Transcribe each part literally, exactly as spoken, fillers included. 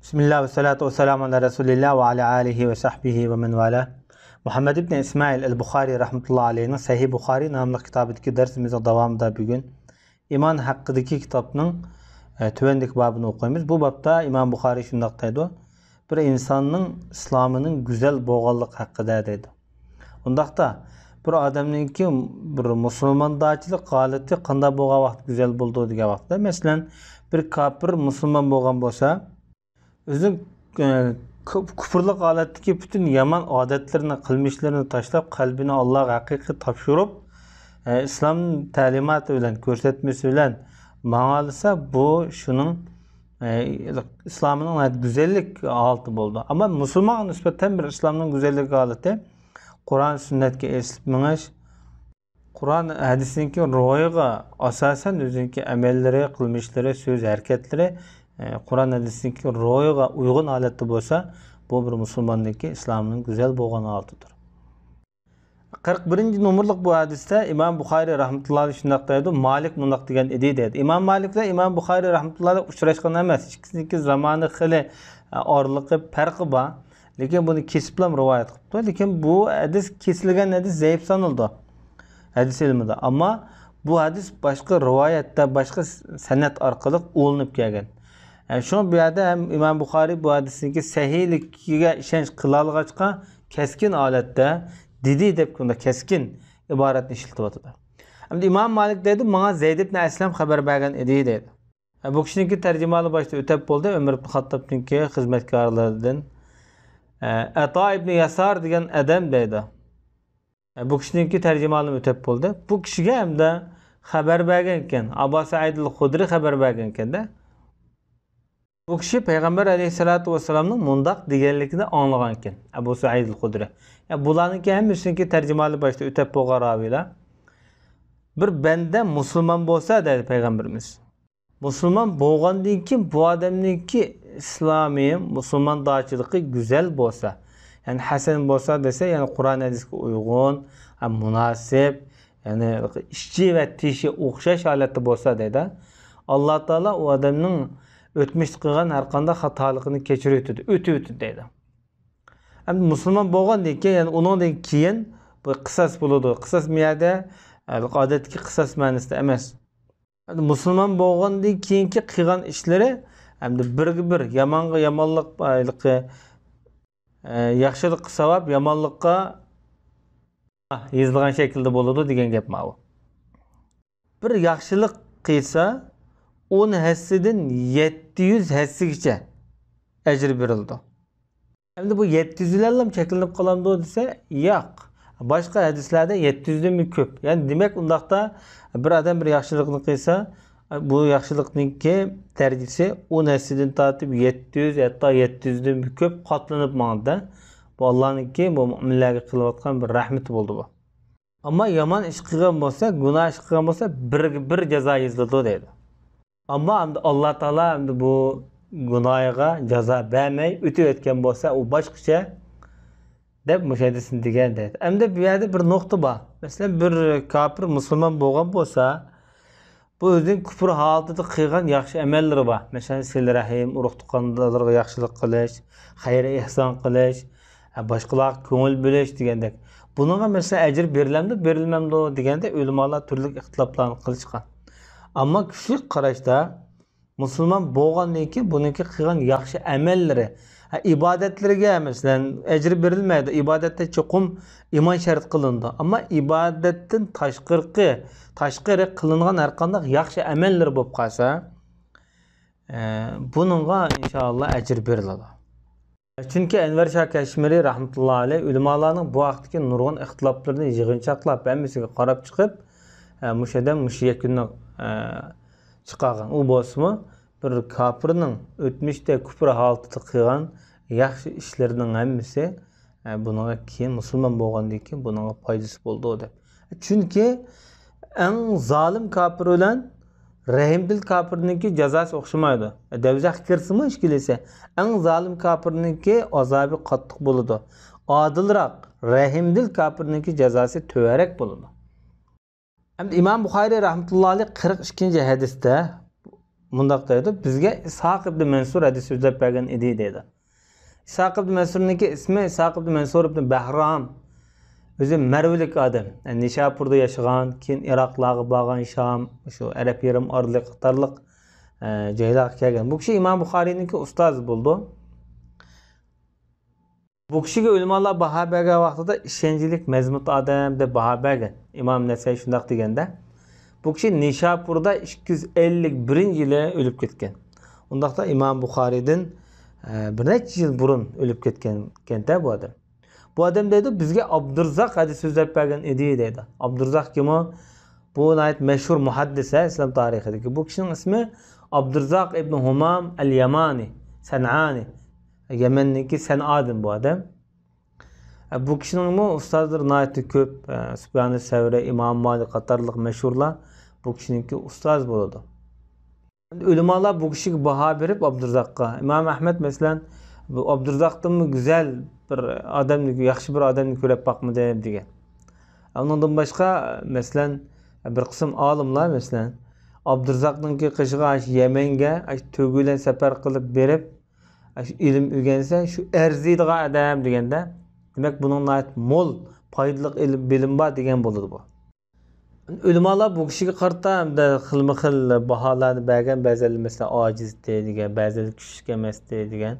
بىسمىللا ۋەسسالاتۇ ۋەسسالامۇ ئالا رەسۇلىللا ۋە ئالا ئالىھى ۋە سەھبىھى ۋە مەن ۋالا. مۇھەممەد ئىبن ئىسمائىل ئەل بۇخارى رەھمەتۇللا ئەلەيھنىڭ سەھىھ بۇخارى ناملىق كىتابىدىكى دەرسىمىزنىڭ داۋامىدا بۈگۈن ئىمان ھەققىدىكى كىتابنىڭ، ئە، تۆۋەندىكى بابىنى ئوقۇيمىز. بۇ بابتا ئىمام بۇخارى شۇنداق دەيدۇ، بىر ئىنساننىڭ ئىسلامىنىڭ گۈزەل بولغانلىقى ھەققىدە دەيدۇ. ئۇنداقتا، بىر ئادەمنىڭكى بىر مۇسۇلماندارچىلىق ھالىتى قانداق بولغان ۋاقىت گۈزەل بولىدۇ دېگەن ۋاقىتتا، مەسىلەن، بىر كاپىر مۇسۇلمان بولغان بولسا، ئۆزىنىڭ، ئە، كۇ-، كۇپۇرلۇق ھالەتتىكى پۈتۈن يامان ئادەتلىرىنى، قىلمىشلىرىنى تاشلاپ، قەلبىنى ئاللاغا ھەقىقىي تاپشۇرۇپ، ئە، ئىسلام تەلىماتى بىلەن، كۆرسەتمىسى بىلەن ماڭالىسا، بۇ شۇنىڭ، ئە، ئىسلامىنىڭ گۈزەللىك ھالىتى بولىدۇ. ئەمما مۇسۇلمانغا نىسبەتەن بىر ئىسلامنىڭ گۈزەللىك ھالىتى قۇرئان، سۈننەتكە ئېسىلىپ مېڭىش، قۇرئان ھەدىسنىڭكى روھىغا ئاساسەن ئۆزىنىڭكى ئەمەللىرى، قىلمىشلىرى، سۆز ھەرىكەتلىرى، ئە، قۇرئان ھەدىسنىڭكى روھىغا ئۇيغۇن ھالەتتە بولسا، بۇ بىر مۇسۇلماننىڭكى ئىسلامىنىڭ گۈزەل بولغان ھالىتىدۇر. قىرىق بىرىنچى نومۇرلۇق بۇ ھەدىستە ئىمام بۇخارى رەھمەتۇللاھى شۇنداق دەيدۇ، مالىك مۇنداق دېگەن ئىدى دەيدۇ. ئىمام مالىك بىلەن ئىمام بۇخارى رەھمەتۇللاھى ئۇچراشقان ئەمەس، ئىككىسىنىڭكى زامانى خېلى، ئە، ئارىلىقى، پەرقى بار. لېكىن بۇنى كېسىپلا رىۋايەت قىپتۇ. لېكىن بۇ ھەدىس كېسىلگەن ھەدىس زەئىپ سانىلىدۇ ھەدىس ئىلمىدا. ئەمما بۇ ھەدىس باشقا رىۋايەتتە، باشقا سەنەد ئارقىلىق ئۇلىنىپ كەلگەن. ئە، شۇڭا بۇ يەردە ھەم ئىمام بۇخارى بۇ ھەدىسنىڭكى سەھىھلىكىگە ئىشەنچ قىلالىغاچقا، كەسكىن ھالەتتە دېدى دەپ بۇنداق كەسكىن ئىبارەتنى ئىشلىتىۋاتىدۇ. ئەمدى ئىمام مالىك دەيدۇ، ماڭا زەيد ئىبن ئەسلەم خەۋەر بەرگەن ئىدى دەيدۇ. بۇ كىشىنىڭكى تەرجىمىھالى باشتا ئۆتەپ بولدى، ئۆمەر ئىبن خاتتابنىڭكى خىزمەتكارلىرىدىن، ئەتا ئىبن ياسار دېگەن ئادەم دەيدۇ. بۇ كىشىنىڭكى تەرجىمىھالىمۇ ئۆتەپ بولدى. بۇ كىشىگە ھەمدە خەۋەر بەرگەنكەن، ئابا سەئىدىل خۇدرى خەۋەر بەرگەنكەندە. بۇ كىشى پەيغەمبەر ئەلەيھىسسالاتۇ ۋەسسالامنىڭ مۇنداق دېگەنلىكىنى ئاڭلىغانىكەن، ئەبۇ سەئىدىل خۇدرى. يا، بۇلارنىڭكى ھەممىسىنىڭكى تەرجىمىھالى باشتا ئۆتەپ بولغان راۋىيلار. بىر بەندە مۇسۇلمان بولسا، دەيدۇ پەيغەمبىرىمىز، مۇسۇلمان بولغاندىن كېيىن بۇ ئادەمنىڭكى ئىسلامى، مۇسۇلماندارچىلىقى گۈزەل بولسا، يەنى ھەسەن بولسا دېسە، يەنى قۇرئان ھەدىسكە ئۇيغۇن، ھەم مۇناسىپ، يەنى ئىچى ۋە تېشى ئوخشاش ھالەتتە بولسا دەيدۇ، ئاللا تائالا ئۇ ئادەمنىڭ ئۆتمۈشتە قىلغان ھەر قانداق خاتالىقىنى كەچۈرۈۋېتىدۇ، ئۆتۈۋېتىدۇ دەيدۇ. ئەمدى مۇسۇلمان بولغاندىن كېيىن، يەنى ئۇنىڭدىن كېيىن بۇ قىساس بولىدۇ. قىساس بۇ يەردە، ئە، ئادەتتىكى قىساس مەنىسىدە ئەمەس. ئەمدى مۇسۇلمان بولغاندىن كېيىنكى قىلغان ئىشلىرى ئەمدى بىرگە بىر، يامانغا يامانلىق، ھېلىقى، ئە، ياخشىلىققا ساۋاب، يامانلىققا يېزىلغان شەكىلدە بولىدۇ دېگەن گەپ ماۋۇ. بىر ياخشىلىق قىلسا، ئون ھەسسىدىن يەتتە يۈز ھەسسىگىچە ئەجىر بېرىلىدۇ. ئەمدى بۇ يەتتە يۈز بىلەنلا چەكلىنىپ قالامدۇ دېسە، ياق. باشقا ھەدىسلەردە يەتتە يۈزدىنمۇ كۆپ. يەنى دېمەك، ئۇنداقتا بىر ئادەم بىر ياخشىلىقنى قىلسا، بۇ ياخشىلىقنىڭكى دەرىجىسى ئون ھەسسىدىن تارتىپ يەتتە يۈز، ھەتتا يەتتە يۈزدىن كۆپ قاتلىنىپ ماڭىدۇ. بۇ ئاللانىڭكى بۇ مۆمىنلەرگە قىلىۋاتقان بىر رەھمىتى بولدى بۇ. ئەمما يامان ئىش قىلغان بولسا، گۇناھ ئىش قىلغان بولسا، بىرگە بىر جازا يېزىلىدۇ دەيدۇ. ئەمما ئەمدى ئاللا تائالا ئەمدى بۇ گۇناھىغا جازا بەرمەي ئۆتۈۋەتكەن بولسا، ئۇ باشقىچە دەپ مۇشۇ ھەدىسنى دېگەن دەيدۇ. ئەمدى بۇ يەردە بىر نۇقتا بار. مەسىلەن، بىر كاپىر مۇسۇلمان بولغان بولسا، بۇ ئۆزىنىڭ كۇپۇر ھالىتىدە قىلغان ياخشى ئەمەللىرى بار. مەسىلەن، سىلە رەھىم، ئۇرۇق تۇغقانلارغا ياخشىلىق قىلىش، خەير ئېھسان قىلىش، ھە، باشقىلارغا كۆڭۈل بۆلۈش دېگەندەك. بۇنىڭغا مەسىلەن ئەجىر بېرىلەمدۇ، بېرىلمەمدۇ دېگەندە ئۆلىمالار تۈرلۈك ئىختىلاپلارنى قىلىشقان. ئەمما كۈچلۈك قاراشتا مۇسۇلمان بولغاندىن كېيىن بۇنىڭكى قىلغان ياخشى ئەمەللىرى، ھە، ئىبادەتلىرىگە مەسىلەن ئەجىر بېرىلمەيدۇ. ئىبادەتتە چوقۇم ئىمان شەرت قىلىنىدۇ. ئەمما ئىبادەتتىن تاشقىرىقى، تاشقىرى قىلىنغان ھەر قانداق ياخشى ئەمەللىرى بولۇپ قالسا، ئە، بۇنىڭغا ئىنشائاللا ئەجىر بېرىلىدۇ. چۈنكى ئەنۋەر شاھ كەشمىرى رەھمەتۇللا ئەلەيھ ئۆلىمالارنىڭ بۇ ھەقتىكى نۇرغۇن ئىختىلاپلىرىنى يىغىنچاقلاپ، ھەممىسىگە قاراپ چىقىپ، ئە، مۇشۇ ئادەم مۇشۇ يەكۈننى، ئە، چىقارغان. ئۇ بولسىمۇ، بىر كاپىرنىڭ ئۆتمۈشتە كۇپۇر ھالىتىدە قىلغان ياخشى ئىشلىرىنىڭ ھەممىسى، ئە، بۇنىڭغا كېيىن، مۇسۇلمان بولغاندىن كېيىن بۇنىڭغا پايدىسى بولىدۇ دەپ. چۈنكى ئەڭ زالىم كاپىر بىلەن رەھىمدىل كاپىرنىڭكى جازاسى ئوخشىمايدۇ. دوزاخقا كىرسىمۇ ئىككىلىسى، ئەڭ زالىم كاپىرنىڭكى ئازابى قاتتىق بولىدۇ. ئادىلراق رەھىمدىل كاپىرنىڭكى جازاسى تۆۋەنرەك بولىدۇ. ئەمدى ئىمام بۇخارىي رەھمەتۇللا ئەلەيھ قىرىق ئىككىنچى ھەدىستە مۇنداق دەيدۇ، بىزگە ئىسھاق ئىبن مەنسۇر ھەدىس سۆزلەپ بەرگەن ئىدى دەيدۇ. ئىسھاق ئىبن مەنسۇرنىڭكى ئىسمى ئىسھاق ئىبن مەنسۇر ئىبن بەھرام. ئۆزى مەرۋىلىك ئادەم. يەنى نىشاپۇردا ياشىغان، كېيىن ئىراقلارغا بارغان، شام، شۇ ئەرەب يېرىم ئارىلىق قاتارلىق، ئە، جايلارغا كەلگەن. بۇ كىشى ئىمام بۇخارىينىڭكى ئۇستازى بولىدۇ. بۇ كىشىگە ئۆلىمالار باھا بەرگەن ۋاقتىدا ئىشەنچلىك مەزمۇت ئادەم دەپ باھا بەرگەن. ئىمام نەسەي شۇنداق دېگەندە، بۇ كىشى نىشاپۇردا ئىككى يۈز ئەللىك بىرىنچى يىلى ئۆلۈپ كەتكەن. ئۇنداقتا ئىمام بۇخارىيدىن، ئە، بىر نەچچە يىل بۇرۇن ئۆلۈپ كەتكەن ئىكەن-دە بۇ ئادەم. بۇ ئادەم دەيدۇ، بىزگە ئابدۇرزاق ھەدىس سۆزلەپ بەرگەن ئىدى دەيدۇ. ئابدۇرزاق كىم ئۇ؟ بۇ ناھايىتى مەشھۇر مۇھەددىس ھە، ئىسلام تارىخىدىكى. بۇ كىشىنىڭ ئىسمى ئابدۇرزاق ئىبن ھۇمام ئەل يامانى، سەنئانى. يەمەننىڭكى سەنئادىن بۇ ئادەم. بۇ كىشىنىڭمۇ ئۇستازلىرى ناھايىتى كۆپ. سۇپيان سەۋرى، ئىمام مالىك قاتارلىق مەشھۇرلار بۇ كىشىنىڭكى ئۇستازى بولىدۇ. ئۆلىمالار بۇ كىشىگە باھا بېرىپ، ئابدۇرزاققا، ئىمام ئەھمەد، مەسىلەن، بۇ ئابدۇرزاقتىنمۇ گۈزەل بىر ئادەمنى، ياخشى بىر ئادەمنى كۆرۈپ باقمىدىم، دېگەن. ئۇنىڭدىن باشقا، مەسىلەن، بىر قىسىم ئالىملار، مەسىلەن، ئابدۇرزاقنىڭكى قېشىغا، ئاشۇ يەمەنگە، ئاشۇ تۆگە بىلەن سەپەر قىلىپ بېرىپ، ئاشۇ ئىلىم ئۆگەنسە، شۇ ئەرزىيدىغان ئادەم دېگەندە، دېمەك، بۇنىڭ ناھايىتى مول، پايدىلىق ئىلىم، بىلىم بار دېگەن بولىدۇ بۇ. ئۆلىمالار بۇ كىشىگە قارىتا ھەمدە خىلمۇ خىل باھالارنى بەرگەن، بەزىلەر مەسىلەن ئاجىزتى دېگەن، بەزىلەر كۈچلۈك ئەمەستى دېگەن،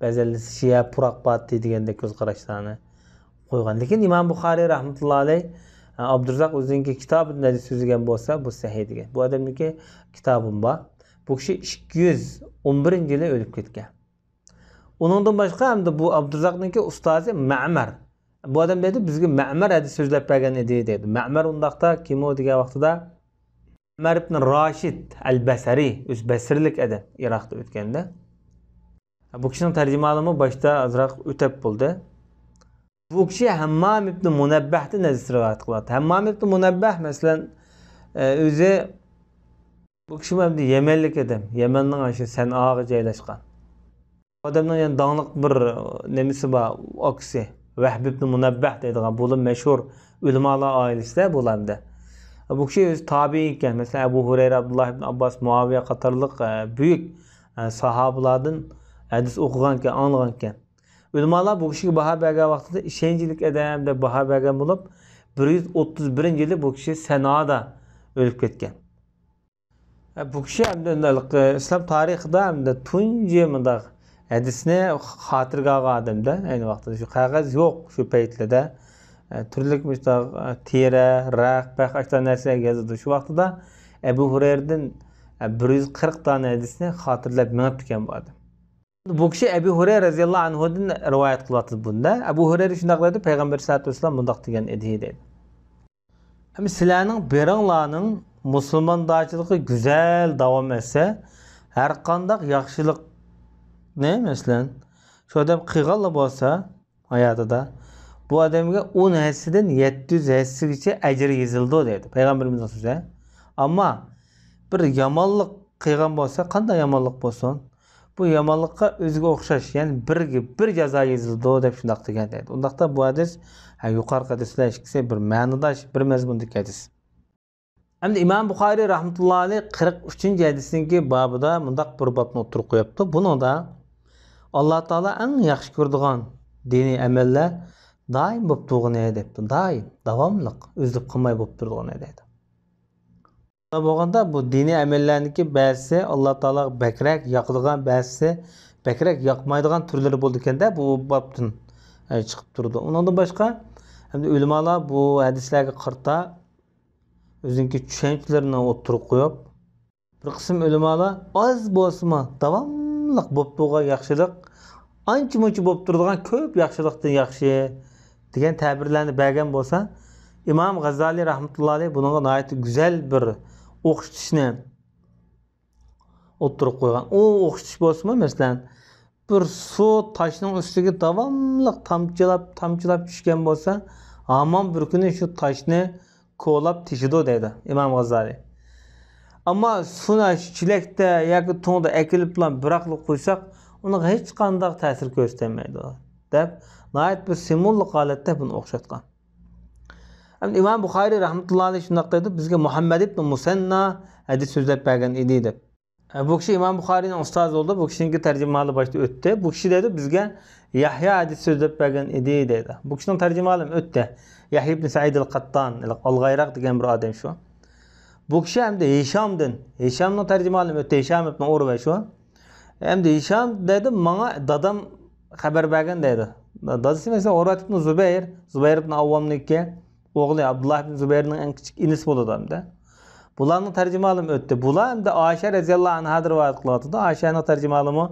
بەزىلەر شىيە پۇراق بارتى دېگەندەك كۆز قاراشلارنى قويغان. لېكىن ئىمام بۇخارىي رەھمەتۇللا ئەلەي ئابدۇرزاق ئۆزىنىڭكى كىتابىدا نەدە سۆزلىگەن بولسا، بۇ سەھىھ دېگەن. بۇ ئادەمنىڭكى كىتابىم بار. بۇ كىشى ئىككى يۈز ئون بىرىنچى يىلى ئۆلۈپ كەتكەن. ئۇنىڭدىن باشقا ھەمدە بۇ ئابدۇرزاقنىڭكى ئۇستازى مەمەر. بۇ ئادەم دەيدۇ، بىزگە مەمەر ھەدىس سۆزلەپ بەرگەن ئىدى دەيدۇ. مەمەر ئۇنداقتا كىم ئۇ دېگەن ۋاقتىدا، مەمەر ئىبن راشىد ئەل بەسرى، ئۆزى بەسرىلىك ئادەم، ئىراقتا ئۆتكەندە. بۇ كىشىنىڭ تەرجىمىھالىمۇ باشتا ئازراق ئۆتەپ بولدى. بۇ كىشى ھەممام ئىبن مۇنەببەھتىن ھەدىس رىۋايەت قىلىۋاتىدۇ. ھەممام ئىبن مۇنەببەھ، مەسىلەن، ئۆزى بۇ كىشىمۇ ئەمدى يەمەنلىك ئادەم، يەمەننىڭ ئاشۇ سەنئاغا جايلاشقان. بۇ ئادەمنىڭ يەنە داڭلىق بىر نېمىسى بار، ئاكىسى ۋەھب ئىبن مۇنەببەھ دەيدىغان، بۇلار مەشھۇر ئۆلىمالار ئائىلىسىدە بۇلار ئەمدى. بۇ كىشى ئۆزى تابىئىي ئىكەن. مەسىلەن، ئەبۇ ھۇرەيرە، ئابدۇللا ئىبن ئابباس، مۇئاۋىيە قاتارلىق، ئە، بۈيۈك، ئە، ساھابىلاردىن ھەدىس ئوقۇغانىكەن، ئاڭلىغانىكەن. ئۆلىمالار بۇ كىشىگە باھا بەرگەن ۋاقتىدا ئىشەنچلىك ئادەم دەپ باھا بەرگەن بولۇپ، بىر يۈز ئوتتۇز بىرىنچى يىلى بۇ كىشى سەنئادا ئۆلۈپ كەتكەن. بۇ كىشى ئەمدى ئىسلام تارىخىدا ئەمدى تۇنجى مۇنداق ھەدىسنى خاتىرىگە ئالغان ئادەمدە، ئەينى ۋاقتىدا شۇ قەغەز يوق شۇ پەيتلىدە. تۈرلۈك مۇشۇنداق تېرە، رەخت، پەخ، ئاشۇنداق نەرسىلەرگە يازىدۇ. شۇ ۋاقتىدا ئەبۇ ھۇرەيرىدىن بىر يۈز قىرىق دانە ھەدىسنى خاتىرىلەپ مېڭىپتىكەن بۇ ئادەم. بۇ كىشى ئەبۇ ھۇرەيرە رەزىياللاھۇ ئەنھۇدىن رىۋايەت قىلىۋاتىدۇ بۇندا. ئەبۇ ھۇرەيرە شۇنداق دەيدۇ، پەيغەمبەر ئەلەيھىسسالاتۇ ۋەسسالام مۇنداق دېگەن ئىدى دەيدۇ. ئەمما سىلەرنىڭ بىرىڭلارنىڭ مۇسۇلماندارچىلىقى گۈزەل داۋام ئەتسە، ھەرقانداق ياخشىلىقنى، مەسىلەن، شۇ ئادەم قىلغانلا بولسا، ھاياتىدا، بۇ ئادەمگە ئون ھەسسىدىن يەتتە يۈز ھەسسىگىچە ئەجىر يېزىلىدۇ دەيدۇ پەيغەمبىرىمىزنىڭ سۆزى. ئەمما بىر يامانلىق قىلغان بولسا، قانداق يامانلىق بولسۇن، بۇ يامانلىققا ئۆزىگە ئوخشاش، يەنى بىرگە بىر جازا يېزىلىدۇ دەپ شۇنداق دېگەن دەيدۇ. ئۇنداقتا بۇ ھەدىس، ھە، يۇقىرىقى ھەدىسلەر ئىككىسى بىر مەنىداش، بىر مەزمۇندىكى ھەدىس. ئەمدى ئىمام بۇخارىي رەھمەتۇللا ئەلەيھ قىرىق ئۈچىنچى ھەدىسىنىڭكى بابىدا مۇنداق بىر بابنى ئوتتۇرىغا قويۇپتۇ. بۇنىڭدا ئاللا تائالا ئەڭ ياخشى كۆرىدىغان دىنىي ئەمەللەر دائىم بولۇپ تۇرغىنى دەپتۇ. دائىم، داۋاملىق، ئۈزۈلۈپ قالماي بولۇپ تۇرىدىغىنى دەيدۇ. شۇنداق بولغاندا بۇ دىنىي ئەمەللەرنىڭكى بەزىسى ئاللا تائالاغا بەكرەك ياقىدىغان، بەزىسى بەكرەك ياقمايدىغان تۈرلىرى بولىدىكەن-دە، بۇ بابتىن، ئە، چىقىپ تۇرىدۇ. ئۇنىڭدىن باشقا، ئەمدى ئۆلىمالار بۇ ھەدىسلەرگە قارىتا ئۆزىنىڭكى چۈشەنچىلىرىنى ئوتتۇرىغا قويۇپ، بىر قىسىم ئۆلىمالار ئاز بولسىمۇ داۋاملىق بولۇپ تۇرغان ياخشىلىق، ئانچە-مۇنچە بولۇپ تۇرىدىغان كۆپ ياخشىلىقتىن ياخشى دېگەن تەبىرلەرنى بەرگەن بولسا، ئىمام غازالىي رەھمەتۇللا ئەلەيھ بۇنىڭغا ناھايىتى گۈزەل بىر ئوخشىتىشنى ئوتتۇرىغا قويغان. ئۇ ئوخشىتىش بولسىمۇ، مەسىلەن، بىر سۇ تاشنىڭ ئۈستىگە داۋاملىق تامچىلاپ، تامچىلاپ چۈشكەن بولسا، ھامان بىر كۈنى شۇ تاشنى كولاپ تېشىدۇ دەيدۇ ئىمام غازالىي. ئەمما سۇنى شۇ چېلەكتە ياكى تۇڭدا ئەكېلىپلا بىراقلا قويساق، ئۇنىڭغا ھېچقانداق تەسىر كۆرسىتەلمەيدۇ، دەپ ناھايىتى بىر سىمۋوللۇق ھالەتتە بۇنى ئوخشاتقان. ئەمدى ئىمام بۇخارىي رەھمەتۇللا ئەلەيھ شۇنداق دەيدۇ، بىزگە مۇھەممەد ئىبن مۇسەننا ھەدىس سۆزلەپ بەرگەن ئىدى دەپ. ئە، بۇ كىشى ئىمام بۇخارىينىڭ ئۇستازى بولدى. بۇ كىشىنىڭكى تەرجىمىھالى باشتا ئۆتتى. بۇ كىشى دەيدۇ، بىزگە يەھيا ھەدىس سۆزلەپ بەرگەن ئىدى دەيدۇ. بۇ كىشىنىڭ تەرجىمىھالىمۇ ئۆتتى. يەھيا ئىبن سەئىد ئەل قاتتان، ئالغايراق دېگەن بىر ئادەم شۇ. بۇ كىشى ئەمدى ھىشامدىن، ھىشامنىڭ تەرجىمىھالىمۇ ئۆتتى، ھىشام ئىبن ئۇرۋە شۇ. ئەمدى ھىشام دەيدۇ، ماڭا دادام خەۋەر بەرگەن دەيدۇ. دادىسى مەسىلەن، ئۇرۋەت ئىبن زۇبەير، زۇبەير ئىبن ئاۋۋامنىڭكى ئوغلى، ئابدۇللا ئىبن زۇبەيرنىڭ ئەڭ كىچىك ئىنىسى بولىدۇ ئەمدى. بۇلارنىڭ تەرجىمىھالىمۇ ئۆتتى. بۇلار ئەمدى ئائىشە رەزىياللاھۇ ئەنھادىن رىۋايەت قىلىۋاتىدۇ. ئائىشەنىڭ تەرجىمىھالىمۇ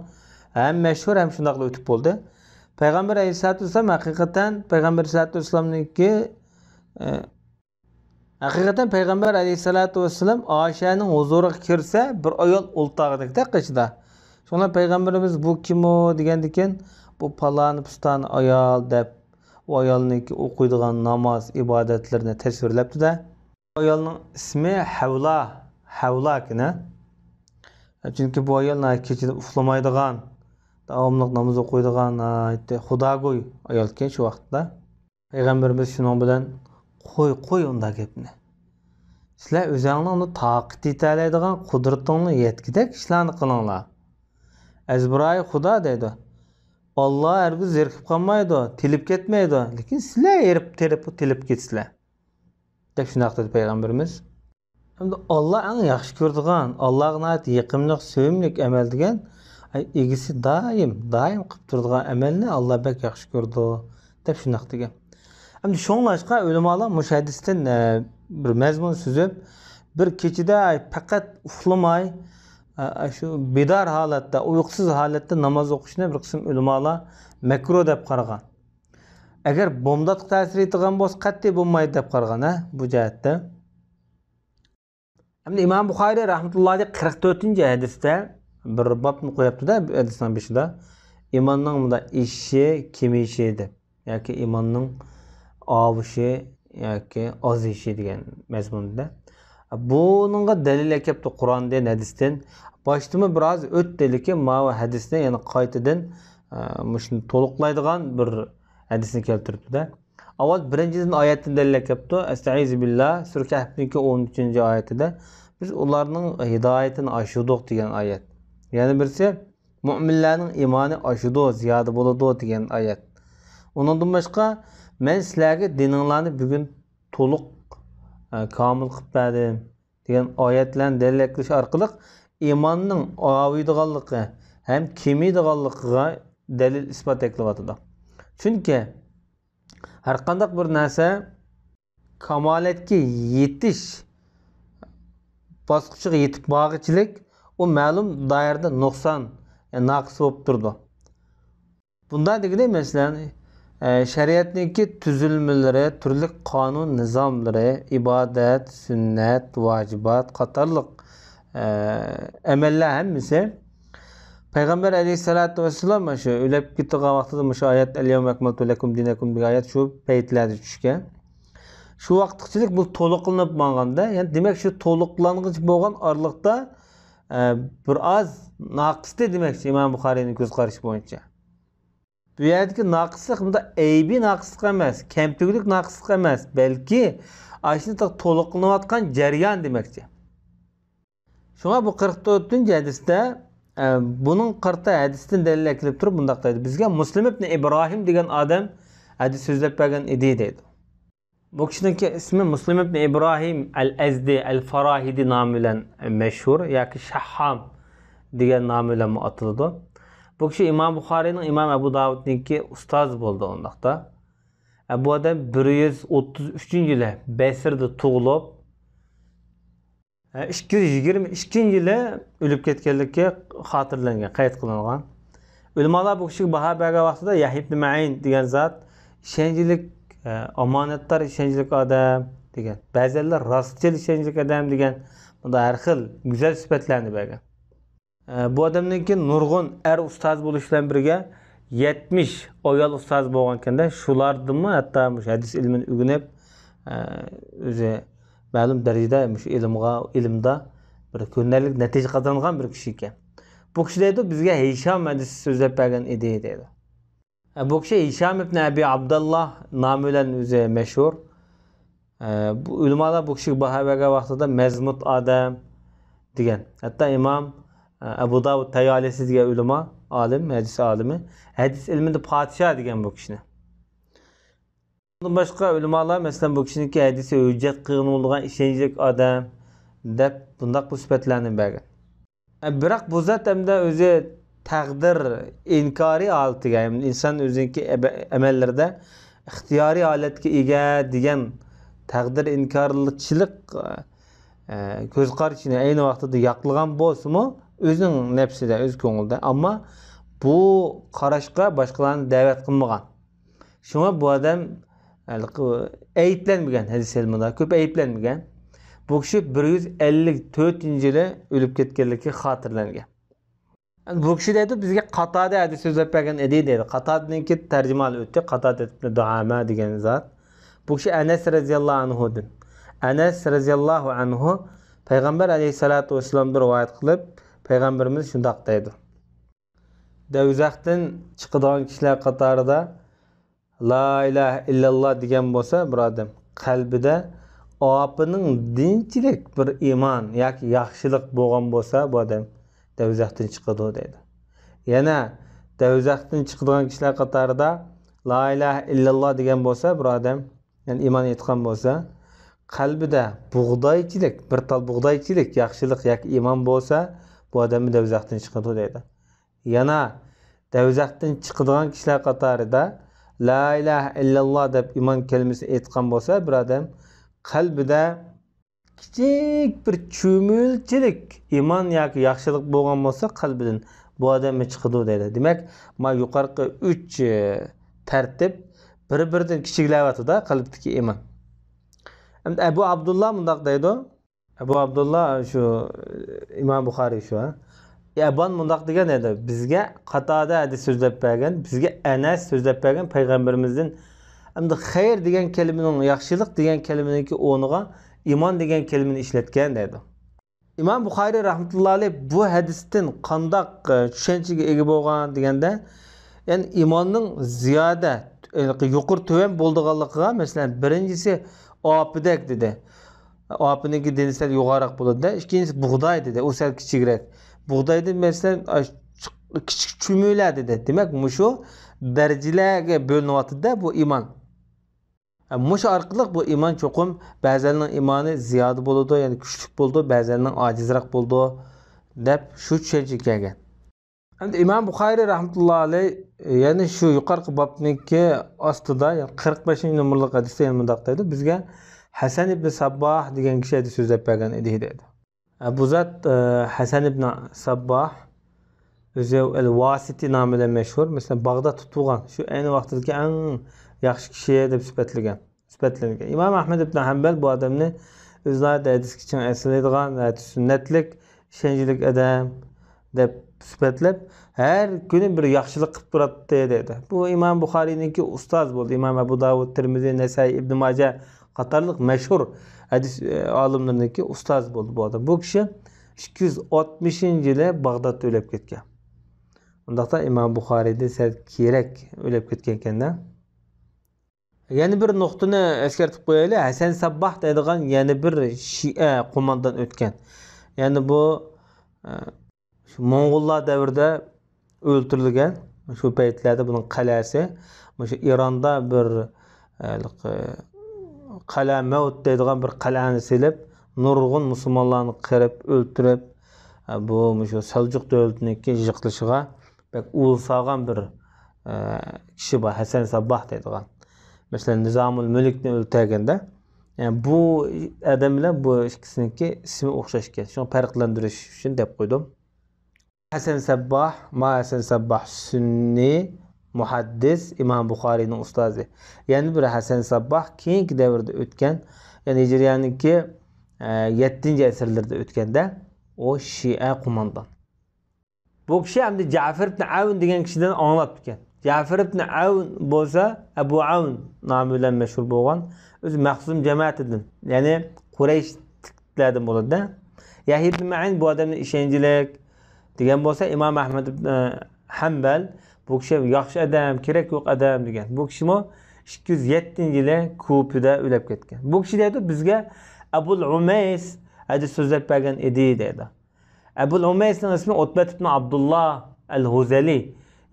ھەم مەشھۇر، ھەم شۇنداقلا ئۆتۈپ بولدى. پەيغەمبەر ئەلەيھىسسالاتۇ ۋەسسالام ھەقىقەتەن، پەيغەمبەر ئەلەيھىسسالاتۇ ۋەسسالامنىڭكى، ئە، ھەقىقەتەن پەيغەمبەر ئەلەيھىسسالاتۇ ۋەسسالام ئائىشەنىڭ ھۇزۇرىغا كىرسە، بىر ئايال ئولتۇرغىنىدەك قېشىدا. شۇڭا پەيغەمبىرىمىز، «بۇ كىم ئۇ؟» دېگەندىكىن، «بۇ پالانى پۇستانى ئايال» دەپ، ئۇ ئايالنىڭكى ئوقۇيدىغان ناماز، ئىبادەتلىرىنى تەسۋىرلەپتۇ-دە. ئايالنىڭ ئىسمى ھەۋلا، ھەۋلا ئىكەن، ھە؟ چۈنكى بۇ ئايال ناھايىتى كېچىدە ئۇخلىمايدىغان، داۋاملىق ناماز ئوقۇيدىغان، ناھايىتى خۇداگوي ئايال ئىكەن شۇ ۋاقىتتا. پەيغەمبىرىمىز شۇنىڭ بىلەن، «قوي، قوي ئۇنداق گەپنى. سىلەر ئۆزۈڭلارنىڭ تاقەت يېتەلەيدىغان قۇدرىتىڭلار يەتكۈدەك ئىشلارنى قىلىڭلار. ئەزبىرايى خۇدا» دەيدۇ. «ئاللا ھەرگىز ھېرىپ قالمايدۇ، تېلىپ كەتمەيدۇ، لېكىن سىلەر ھېرىپ، تېرىپ، تېلىپ كېتىسىلەر» دەپ شۇنداق دېدى پەيغەمبىرىمىز. ئەمدى ئاللا ئەڭ ياخشى كۆرىدىغان، ئاللاغا ناھايىتى يېقىملىق، سۆيۈملۈك ئەمەل دېگەن، ئاي، ئىگىسى دائىم، دائىم قىلىپ تۇرىدىغان ئەمەلنى ئاللا بەك ياخشى كۆرىدۇ، دەپ شۇنداق دېگەن. ئەمدى شۇڭلاشقا ئۆلىمالار مۇشۇ ھەدىستىن، ئە، بىر مەزمۇن سۈزۈپ، بىر كېچىدە، ئاي، پەقەت ئۇخلىماي، ئە، شۇ بىدار ھالەتتە، ئۇيقۇسىز ھالەتتە ناماز ئوقۇشنى بىر قىسىم ئۆلىمالار مەكرۇھ دەپ قارىغان. ئەگەر بومداتقا تەسىر يېتىدىغان بولسا، قەتئىي بولمايدۇ دەپ قارىغان، ھە، بۇ جەھەتتە. ئەمدى ئىمام بۇخارىي رەھمەتۇللاھى ئەلەيھ قىرىق تۆتىنچى ھەدىستە بىر بابنى قويۇپتۇ-دە، بۇ ھەدىسنىڭ بېشىدا. ئىماننىڭ مۇنداق ئېشىشى، كېمىيىشى دەپ، ياكى ئىماننىڭ ئاۋۇشى ياكى ئازىيىشى دېگەن مەزمۇندا. بۇنىڭغا دەلىل ئەكەپتۇ قۇراندىن، ھەدىستىن. باشتىمۇ بىر ئاز ئۆتتى، لېكىن ماۋۇ ھەدىسنى يەنە قايتىدىن، ئە، مۇشۇنى تولۇقلايدىغان بىر ھەدىسنى كەلتۈرۈپتۇ-دە. ئاۋۋال بىرىنچىدىن ئايەتتىن دەلىل ئەكەپتۇ. ئەستەئىزۇ بىللا، سۈرە كەھفنىڭكى ئون ئۈچىنچى ئايىتىدە، «بىز ئۇلارنىڭ ھىدايىتىنى ئاشۇردۇق» دېگەن ئايەت. يەنە بىرسى، «مۇئمىنلارنىڭ ئىمانى ئاشىدۇ، زىيادە بولىدۇ» دېگەن ئايەت. ئۇنىڭدىن باشقا، «مەن سىلەرگە دىنىڭلارنى بۈگۈن تولۇق، ئە، كامىل قىلىپ بەردىم» دېگەن ئايەتلەرنى دەلىل ئەكېلىش ئارقىلىق ئىماننىڭ ئاۋۇيدىغانلىقى ھەم كېمىيىدىغانلىقىغا دەلىل ئىسپات ئەكېلىۋاتىدۇ. چۈنكى ھەرقانداق بىر نەرسە كامالەتكە يېتىش باسقۇچىغا يېتىپ بارغۇچىلىك ئۇ مەلۇم دائىرىدە نۇقسان، يەنى ناقىس بولۇپ تۇرىدۇ. بۇنداق دېگىنى، مەسىلەن، ئە، شەرىئەتنىڭكى تۈزۈلمىلىرى، تۈرلۈك قانۇن نىزاملىرى، ئىبادەت، سۈننەت، ۋاجىبات قاتارلىق، ئە، ئەمەللەر ھەممىسى پەيغەمبەر ئەلەيھىسسالاتۇ ۋەسسالام مۇشۇ ئۆلۈپ كېتىدىغان ۋاقتىدا مۇشۇ ئايەت، «ئەليەۋمە ئەكمەلتۇ لەكۇم دىنەكۇم» دېگەن ئايەت شۇ پەيتلەردە چۈشكەن. شۇ ۋاقىتقىچىلىك بۇ تولۇقلىنىپ ماڭغاندا، يەنى دېمەك شۇ تولۇقلانغۇچە بولغان ئارىلىقتا، ئە، بىر ئاز ناقىستى دېمەكچى ئىمام بۇخارىينىڭ كۆز قارىشى بويىچە. بۇ يەردىكى ناقىسلىق بۇنداق ئەيىبىي ناقىسلىق ئەمەس، كەمتۈكلۈك ناقىسلىق ئەمەس، بەلكى ئاشۇنداق تولۇقلىنىۋاتقان جەريان دېمەكچى. شۇڭا بۇ قىرىق تۆتىنچى ھەدىستە، ئە، بۇنىڭ قارىتا ھەدىستىن دەلىل ئەكېلىپ تۇرۇپ مۇنداق دەيدۇ، «بىزگە مۇسلىم ئىبنى ئىبراھىم دېگەن ئادەم ھەدىس سۆزلەپ بەرگەن ئىدى» دەيدۇ. بۇ كىشىنىڭكى ئىسمى مۇسلىم ئىبنى ئىبراھىم ئەل ئەزدى ئەل فاراھىدى نامى بىلەن مەشھۇر ياكى شەھھام دېگەن نامى بىلەنمۇ ئاتىلىدۇ. بۇ كىشى ئىمام بۇخارىينىڭ، ئىمام ئەبۇ داۋۇدنىڭكى ئۇستازى بولدى ئۇنداقتا. ئە، بۇ ئادەم بىر يۈز ئوتتۇز ئۈچىنچى يىلى بەسرىدە تۇغۇلۇپ، ئىككى يۈز يىگىرمە ئىككىنچى يىلى ئۆلۈپ كەتكەنلىكى خاتىرىلەنگەن، قەيت قىلىنغان. ئۆلىمالار بۇ كىشىگە باھا بەرگەن ۋاقتىدا يەھيا ئىبنى مەئىن دېگەن زات ئىشەنچلىك، ئە، ئامانەتدار، ئىشەنچلىك ئادەم دېگەن. بەزىلەر راستچىل، ئىشەنچلىك ئادەم دېگەن. بۇنداق ھەر خىل گۈزەل سۈپەتلەرنى بەرگەن. ئە، بۇ ئادەمنىڭكى نۇرغۇن ئەر ئۇستاز بولۇش بىلەن بىرگە يەتمىش ئايال ئۇستاز بولغانكەن-دە، شۇلاردىنمۇ ھەتتا مۇشۇ ھەدىس ئىلمىنى ئۆگىنىپ، ئە، ئۆزى مەلۇم دەرىجىدە مۇشۇ ئىلىمغا، ئىلىمدا بىر كۆرۈنەرلىك نەتىجە قازانغان بىر كىشى ئىكەن. بۇ كىشى دەيدۇ، «بىزگە ھىشام ھەدىس سۆزلەپ بەرگەن ئىدى» دەيدۇ. ئە، بۇ كىشى ھىشام ئىبن ئەبى ئابداللا نامى بىلەن ئۆزى مەشھۇر. ئە، بۇ ئۆلىمالار بۇ كىشىگە باھا بەرگەن ۋاقتىدا مەزمۇت ئادەم دېگەن. ھەتتا ئىمام، ئەبۇ داۋۇد تايالىسى دېگەن ئۆلىما، ئالىم، ھەدىس ئالىمى، ھەدىس ئىلمىدا پادىشاھ دېگەن بۇ كىشىنى. بۇندىن باشقا ئۆلىمالار، مەسىلەن، بۇ كىشىنىڭكى ھەدىسى ھۆججەت قىلغىلى بولىدىغان ئىشەنچلىك ئادەم، دەپ بۇنداق بۇ سۈپەتلەرنى بەرگەن. بىراق بۇ زات ئەمدى ئۆزى تەقدىر ئىنكارى ھالىتىگە، يەنى ئىنسان ئۆزىنىڭكى ئەبە-، ئەمەللىرىدە ئىختىيارىي ھالەتكە ئىگە دېگەن تەقدىر ئىنكارچىلىق، ئە، كۆز قارىشىنى ئەينى ۋاقتىدا ياقلىغان بولسىمۇ، ئۆزىنىڭ نەپسىدە، ئۆز كۆڭلىدە. ئەمما بۇ قاراشقا باشقىلارنى دەۋەت قىلمىغان. شۇڭا بۇ ئادەم ھېلىقى ئەيىبلەنمىگەن، ھەدىس ئىلمىدا كۆپ ئەيىبلەنمىگەن. بۇ كىشى بىر يۈز ئەللىك تۆتىنچى يىلى ئۆلۈپ كەتكەنلىكى خاتىرىلەنگەن. بۇ كىشى دەيدۇ، بىزگە قاتادە ھەدىس سۆزلەپ بەرگەن ئىدى دەيدۇ. قاتادىنىڭكى تەرجىمىھالى ئۆتتى. قاتادە ئىبن دۇئامە دېگەن زات. بۇ كىشى ئەنەس رەزىياللاھۇ ئەنھۇدىن. ئەنەس رەزىياللاھۇ ئەنھۇ پەيغەمبەر ئەلەيھىسسالاتۇ ۋەسسالامدىن رىۋايەت قىلىپ، پەيغەمبىرىمىز شۇنداق دەيدۇ. دوزاختىن چىقىدىغان كىشىلەر قاتارىدا لا ئىلاھە ئىللاللا دېگەن بولسا بىر ئادەم، قەلبىدە ئاپىنىڭ دىنچىلىك بىر ئىمان ياكى ياخشىلىق بولغان بولسا، بۇ ئادەم دوزاختىن چىقىدۇ دەيدۇ. يەنە دوزاختىن چىقىدىغان كىشىلەر قاتارىدا لا ئىلاھە ئىللاللا دېگەن بولسا بىر ئادەم، يەنى ئىمان ئېيتقان بولسا، قەلبىدە بۇغدايچىلىك، بىر تال بۇغدايچىلىك ياخشىلىق ياكى ئىمان بولسا، بۇ ئادەممۇ دوزاختىن چىقىدۇ دەيدۇ. يەنە دوزاختىن چىقىدىغان كىشىلەر قاتارىدا لا ئىلاھە ئىللاللا دەپ ئىمان كەلىمىسىنى ئېيتقان بولسا بىر ئادەم، قەلبىدە كىچىك بىر چۈمۈلىچىلىك ئىمان ياكى ياخشىلىق بولغان بولسا قەلبىدىن، بۇ ئادەممۇ چىقىدۇ دەيدۇ. دېمەك، ما يۇقىرىقى ئۈچ، ئى، تەرتىپ بىر-بىرىدىن كىچىكلەۋاتىدۇ قەلبتىكى ئىمان. ئەمدى ئەبۇ ئابدۇللا مۇنداق دەيدۇ. ئەبۇ ئابدۇللا شۇ، ئىمام بۇخارىي شۇ، ھە؟ ئەبان مۇنداق دېگەن ئىدى، بىزگە قاتادە ھەدىس سۆزلەپ بەرگەن، بىزگە ئەنەس سۆزلەپ بەرگەن پەيغەمبىرىمىزدىن. ئەمدى خەير دېگەن كەلىمىنىڭ، ياخشىلىق دېگەن كەلىمىنىڭكى ئورنىغا ئىمان دېگەن كەلىمىنى ئىشلەتكەن دەيدۇ. ئىمام بۇخارىي رەھمەتۇللا ئەلەيھ بۇ ھەدىستىن قانداق، ئە، چۈشەنچىگە ئىگە بولغان دېگەندە، يەنى ئىماننىڭ زىيادە، ئە، يۇقىرى تۆۋەن بولىدىغانلىقىغا، مەسىلەن، بىرىنچىسى ئاپىدەك دېدى. ئاپىنىڭكى دېنى سەل يوغانراق بولىدۇ-دە. ئىككىنچىسى بۇغداي دېدى. ئۇ سەل كىچىكرەك. بۇغدايدىن، مەسىلەن، ئاش-، كىچىك چۈمۈلە دېدى. دېمەك، مۇشۇ دەرىجىلەرگە بۆلۈنۈۋاتىدۇ-دە بۇ ئىمان. مۇشۇ ئارقىلىق بۇ ئىمان چوقۇم بەزىلەرنىڭ ئىمانى زىيادە بولىدۇ، يەنى كۈچلۈك بولىدۇ، بەزىلەرنىڭ ئاجىزراق بولىدۇ، دەپ شۇ چۈشەنچىگە كەلگەن. ئەمدى ئىمام بۇخارىي رەھمەتۇللا ئەلەيھ يەنە شۇ يۇقىرىقى بابنىڭكى ئاستىدا، يەنى قىرىق بەشىنچى نومۇرلۇق ھەدىستە يەنە مۇنداق دەيدۇ، بىزگە ھەسەن ئىبنى سابباھ دېگەن كىشى ھەدىس سۆزلەپ بەرگەن ئىدى دەيدۇ. بۇ زات، ئە، ھەسەن ئىبنى سابباھ ئۆزى ئەل ۋاسىتى نامى بىلەن مەشھۇر. مەسىلەن، باغدادتا تۇغۇلغان، شۇ ئەينى ۋاقتىدىكى ئەڭ ياخشى كىشى دەپ سۈپەتلىگەن، سۈپەتلەنگەن. ئىمام ئەھمەد ئىبنى ھەمبەل بۇ ئادەمنى ئۆزى ناھايىتى ھەدىسكە چىڭ ئەسلەيدىغان، ناھايىتى سۈننەتلىك، ئىشەنچلىك ئادەم دەپ سۈپەتلەپ، ھەر كۈنى بىر ياخشىلىق قىلىپ تۇراتتى دەيدۇ. بۇ ئىمام بۇخارىينىڭكى ئۇستازى بولدى. ئىمام ئەبۇ داۋۇد، تىرمىزى، نەسائىي، ئىبنى ماجە قاتارلىق مەشھۇر ھەدىس، ئە، ئالىملىرىنىڭكى ئۇستازى بولدى بۇ ئادەم. بۇ كىشى ئىككى يۈز ئاتمىشىنچى يىلى باغدادتا ئۆلۈپ كەتكەن. ئۇنداقتا ئىمام بۇخارىيدىن سەل كېيىنرەك ئۆلۈپ كەتكەنكەن-دە. يەنە بىر نۇقتىنى ئەسكەرتىپ قويايلى. ھەسەن سەبباھ دەيدىغان يەنە بىر شىئە قوماندان ئۆتكەن. يەنى بۇ، ئە، شۇ موڭغۇللار دەۋرىدە ئۆلتۈرۈلگەن. شۇ پەيتلەردە بۇنىڭ قەلئەسى، مۇشۇ ئىراندا بىر، ھېلىقى، قەلئە مەۋت دەيدىغان بىر قەلئەنى سېلىپ، نۇرغۇن مۇسۇلمانلارنى قىرىپ، ئۆلتۈرۈپ، بۇ، مۇشۇ سەلجۇق دۆلىتىنىڭكى يىقىلىشىغا بەك ئۇل سالغان بىر، ئە، كىشى بار، ھەسەن سابباھ دەيدىغان. مەسىلەن، نىزامۇل مۈلۈكنى ئۆلتۈرگەندە، يەنى بۇ ئادەم بىلەن بۇ ئىككىسىنىڭكى ئىسمى ئوخشاش ئىكەن. شۇڭا پەرقلەندۈرۈش ئۈچۈن دەپ قويدۇم. ھەسەن سەبباھ، ما ھەسەن سەبباھ سۈننى مۇھەددىس، ئىمام بۇخارىينىڭ ئۇستازى. يەنە بىر ھەسەن سەبباھ كېيىنكى دەۋردە ئۆتكەن، يەنى ھىجرىيەنىڭكى، ئە، يەتتىنچى ئەسىرلىرىدە ئۆتكەندە، ئۇ شىئە قوماندان. بۇ كىشى ئەمدى جەفەر ئىبن ئەۋن دېگەن كىشىدىن ئاڭلاپتىكەن. جەفەر ئىبن ئەۋن بولسا ئەبۇ ئەۋن نامى بىلەن مەشھۇر بولغان، ئۆزى مەخزۇم جەمەتىدىن، يەنى قۇرەيشلەردىن بولىدۇ-دە. يەھيا ئىبن مەئىن بۇ ئادەمنى ئىشەنچلىك دېگەن بولسا، ئىمام ئەھمەد ئىبن ھەمبەل بۇ كىشى ياخشى ئادەم، كېرەك يوق ئادەم دېگەن. بۇ كىشىمۇ ئىككى يۈز يەتتىنچى يىلى كۇپىدا ئۆلۈپ كەتكەن. بۇ كىشى دەيدۇ، بىزگە ئەبۇل ئۇمەيس ھەدىس سۆزلەپ بەرگەن ئىدى دەيدۇ. ئەبۇل ئۇمەيسنىڭ ئىسمى ئۇتبەت ئىبن ئابدۇللا ئەل ھۇزەلى.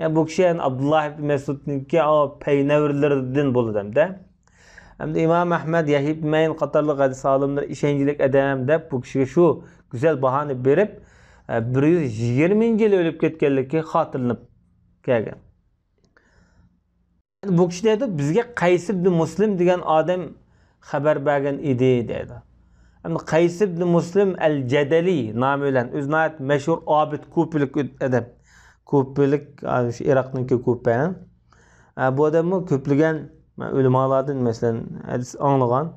يەنى بۇ كىشى، يەنى ئابدۇللا ئىبن مەسئۇدنىڭكى، ئۇ پەينەۋرىلىرىدىن بولىدۇ ھەمدە. ھەمدە ئىمام ئەھمەد، يەھيا ئىبن مەئىن قاتارلىق ھەدىس ئالىملىرى ئىشەنچلىك ئادەم دەپ، بۇ كىشىگە شۇ گۈزەل باھانى بېرىپ، بىر يۈز يىگىرمىنچى يىلى ئۆلۈپ كەتكەنلىكى خاتىرىلىنىپ كەلگەن. بۇ كىشى دەيدۇ، بىزگە قەيس ئىبن مۇسلىم دېگەن ئادەم خەۋەر بەرگەن ئىدى دەيدۇ. ئەمدى قەيس ئىبن مۇسلىم ئەل جەدەلى نامى بىلەن ئۆزى ناھايىتى مەشھۇر ئابىد كۇپىلىك ئادەم. كۇپىلىك، شۇ ئىراقنىڭكى كۇپە. ئە، بۇ ئادەممۇ كۆپلىگەن ئۆلىمالاردىن، مەسىلەن، ھەدىس ئاڭلىغان.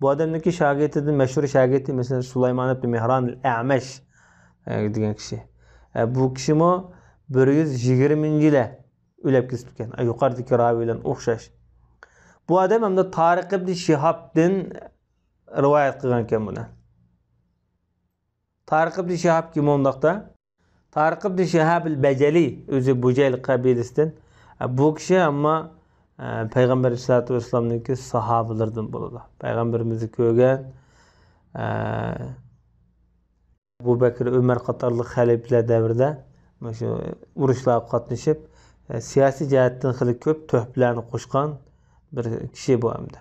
بۇ ئادەمنىڭكى شاگىرتىدىن مەشھۇر شاگىرتى، مەسىلەن، سۇلايمان ئىبن مېھران ئەل ئەمەش، ئە، دېگەن كىشى. ئە، بۇ كىشىمۇ بىر يۈز يىگىرمىنچى يىلى ئۆلۈپ كېتىپتىكەن. ئە، يۇقىرىدىكى راۋى بىلەن ئوخشاش. بۇ ئادەم ئەمدى تارىق ئىبن شىھابتىن رىۋايەت قىلغانىكەن بۇنى. تارىق ئىبن شىھاب كىم ئۇنداقتا؟ تارىق ئىبن شىھاب ئەل بەجەلى، ئۆزى بۇجەيل قەبىلىسىدىن. بۇ كىشى ئەمما، ئە، پەيغەمبەر ئەلەيھىسسالاتۇ ۋەسسالامنىڭكى ساھابىلىرىدىن بولىدۇ. پەيغەمبىرىمىزنى كۆرگەن، ئە، ئەبۇ بەكرى، ئۆمەر قاتارلىق خەلىپىلەر دەۋرىدە مۇشۇ ئۇرۇشلارغا قاتنىشىپ، ئە، سىياسىي جەھەتتىن خېلى كۆپ تۆھپىلەرنى قوشقان بىر كىشى بۇ ئەمدى.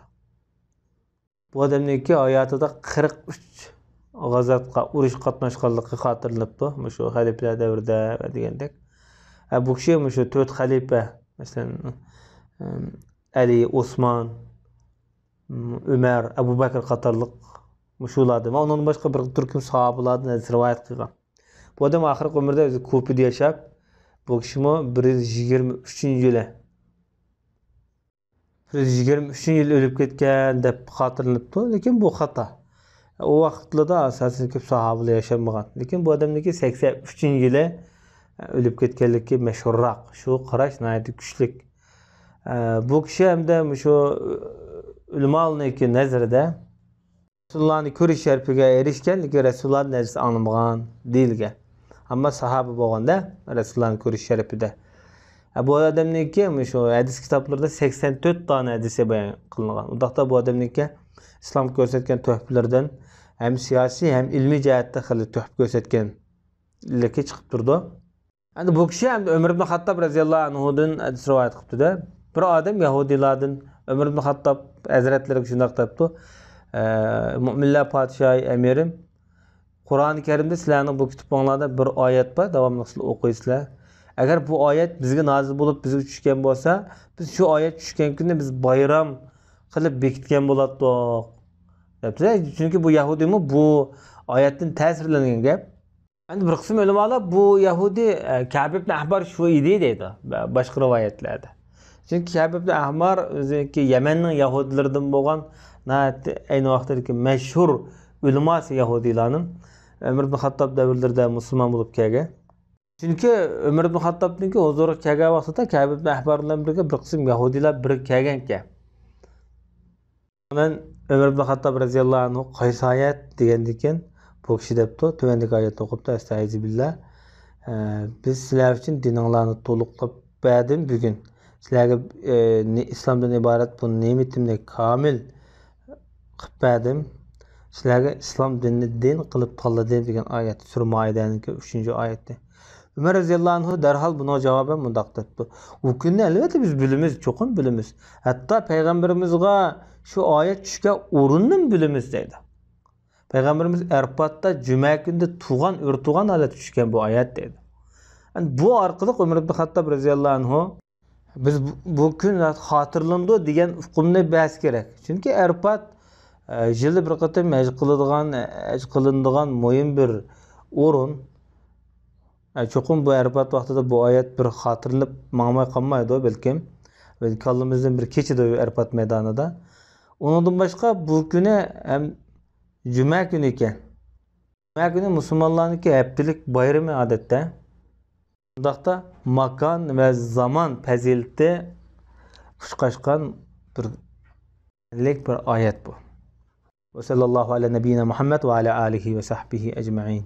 بۇ ئادەمنىڭكى ھاياتىدا قىرىق ئۈچ غازاتقا، ئۇرۇشقا قاتناشقانلىقى خاتىرىلىنىپتۇ، مۇشۇ خەلىپىلەر دەۋرىدە دېگەندەك. ھە، بۇ كىشى مۇشۇ تۆت خەلىپە، مەسىلەن، ئەلى، ئوسمان، ئۆمەر، ئەبۇ بەكرى قاتارلىق مۇشۇلاردىن ۋە ئۇنىڭدىن باشقا بىر تۈركۈم ساھابىلاردىن ھەدىس رىۋايەت قىلغان. بۇ ئادەم ئاخىرقى ئۆمرىدە ئۆزى كۇپىدا ياشاپ، بۇ كىشىمۇ بىر يۈز يىگىرمە ئۈچىنچى يىلى بىر يۈز يىگىرمە ئۈچىنچى يىل ئۆلۈپ كەتكەن دەپ خاتىرىلىنىپتۇ، لېكىن بۇ خاتا. ئۇ ۋاقىتلىدا ئاساسەن كۆپ ساھابىلار ياشانمىغان. لېكىن بۇ ئادەمنىڭكى سەكسەن ئۈچىنچى يىلى ئۆلۈپ كەتكەنلىكى مەشھۇرراق. شۇ قاراش ناھايىتى كۈچلۈك. بۇ كىشى ھەمدە مۇشۇ ئۆلىمالارنىڭكى نەزىرىدە رەسۇلۇللانى كۆرۈش شەرىپىگە ئېرىشكەن، لېكىن رەسۇلۇللادىن ھەدىس ئاڭلىمىغان دېيىلگەن. ئەمما ساھابە بولغاندا رەسۇلۇللانى كۆرۈش شەرىپىدە. ئە، بۇ ئادەمنىڭكى مۇشۇ ھەدىس كىتابلىرىدا سەكسەن تۆت دانە ھەدىسى بايان قىلىنغان. ئۇنداقتا بۇ ئادەمنىڭكى ئىسلامغا كۆرسەتكەن تۆھپىلىرىدىن ھەم سىياسىي، ھەم ئىلمىي جەھەتتە خېلى تۆھپە كۆرسەتكەنلىكى چىقىپ تۇرىدۇ. ئەمدى بۇ كىشى ئەمدى ئۆمەر ئىبن خاتتاب رەزىياللاھۇ ئەنھۇدىن ھەدىس رىۋايەت قىپتۇ-دە. بىر ئادەم يەھۇدىيلاردىن ئۆمەر ئىبن خاتتاب ھەزرەتلىرىگە شۇنداق دەپتۇ: ئە، مۆمىنلەر پادىشاھى ئەمىرىم، قۇرئانى كەرىمدە سىلەرنىڭ بۇ كىتابىڭلاردا بىر ئايەت بار، داۋاملىق سىلەر ئوقۇيسىلەر. ئەگەر بۇ ئايەت بىزگە نازىل بولۇپ، بىزگە چۈشكەن بولسا، بىز شۇ ئايەت چۈشكەن كۈننى بىز بايرام قىلىپ بېكىتكەن بولاتتۇق، دەپتۇ. چۈنكى بۇ يەھۇدىيمۇ بۇ ئايەتتىن تەسىرلەنگەن گەپ. ئەمدى بىر قىسىم ئۆلىمالار بۇ يەھۇدىي، ئە، كەب ئىبن ئەھبار شۇ ئىدى دەيدۇ، بە-، باشقا رىۋايەتلەردە. چۈنكى كەب ئىبن ئەھبار ئۆزىنىڭكى يەمەننىڭ يەھۇدىيلىرىدىن بولغان ناھايىتى ئەينى ۋاقىتتىكى مەشھۇر ئۆلىماسى يەھۇدىيلارنىڭ ئۆمەر ئىبن خاتتاب دەۋرلىرىدە مۇسۇلمان بولۇپ كەلگەن. چۈنكى ئۆمەر ئىبن خاتتابنىڭكى ھۇزۇرىغا كەلگەن ۋاقتىدا كەب ئىبن ئەھبار بىلەن بىرگە بىر قىسىم يەھۇدىيلار بىرگە كەلگەنكەن. مەن ئۆمەر ئىبن خاتتاب رەزىياللاھۇ ئەنھۇ قايسى ئايەت دېگەندىكىن، بۇ كىشى دەپتۇ، تۆۋەندىكى ئايەتنى ئوقۇپتۇ، ئەستەئىزۇ بىللا. ئە، بىز سىلەر ئۈچۈن دىنىڭلارنى تولۇقلاپ بەردىم بۈگۈن. سىلەرگە، ئە، نى-، ئىسلامدىن ئىبارەت بۇ نېمىتىمنى كامىل قىلىپ بەردىم. سىلەرگە ئىسلام دىنىنى دىن قىلىپ تاللىدىم دېگەن ئايەت. سۈرە مائىدەنىڭكى ئۈچىنچى ئايىتى. ئۆمەر رەزىياللاھۇ ئەنھۇ دەرھال بۇنىڭغا جاۋابەن مۇنداق دەپتۇ: ئۇ كۈننى ئەلۋەتتە بىز بىلىمىز، چوقۇم بىلىمىز. ھەتتا پەيغەمبىرىمىزغا شۇ ئايەت چۈشكەن ئورۇننىمۇ بىلىمىز دەيدۇ. پەيغەمبىرىمىز ئەرپاتتا جۈمە كۈنىدە تۇغان، ئۆرە تۇغان ھالەتتە چۈشكەن بۇ ئايەت دەيدۇ. يەنى بۇ ئارقىلىق ئۆمەر ئىبن خاتتاب رەزىياللاھۇ ئەنھۇ بىز بۇ، بۇ كۈن خاتىرىلىنىدۇ دېگەن ئۇقۇمنى بەرسە كېرەك. چۈنكى ئەرپات، ئە، يىلدا بىر قېتىم ھەج قىلىدىغان، ھەج قىلىنىدىغان مۇھىم بىر ئورۇن. ئە، چوقۇم بۇ ئەرپات ۋاقتىدا بۇ ئايەت بىر خاتىرىلىنىپ ماڭماي قالمايدۇ بەلكىم. بەلكى كاللىمىزدىن بىر كېچىدۇ ئەرپات مەيدانىدا. ئۇنىڭدىن باشقا بۇ كۈنى ھەم جۈمە كۈنى ئىكەن. جۈمە كۈنى مۇسۇلمانلارنىڭكى ھەپتىلىك بايرىمى ئادەتتە. شۇنداقتا ماكان ۋە زامان پەزىلىتى ئۇچقاشقان بىر، بىر ئايەت بۇ. وصلى الله على نبينا محمد وعلى آله وصحبه أجمعين.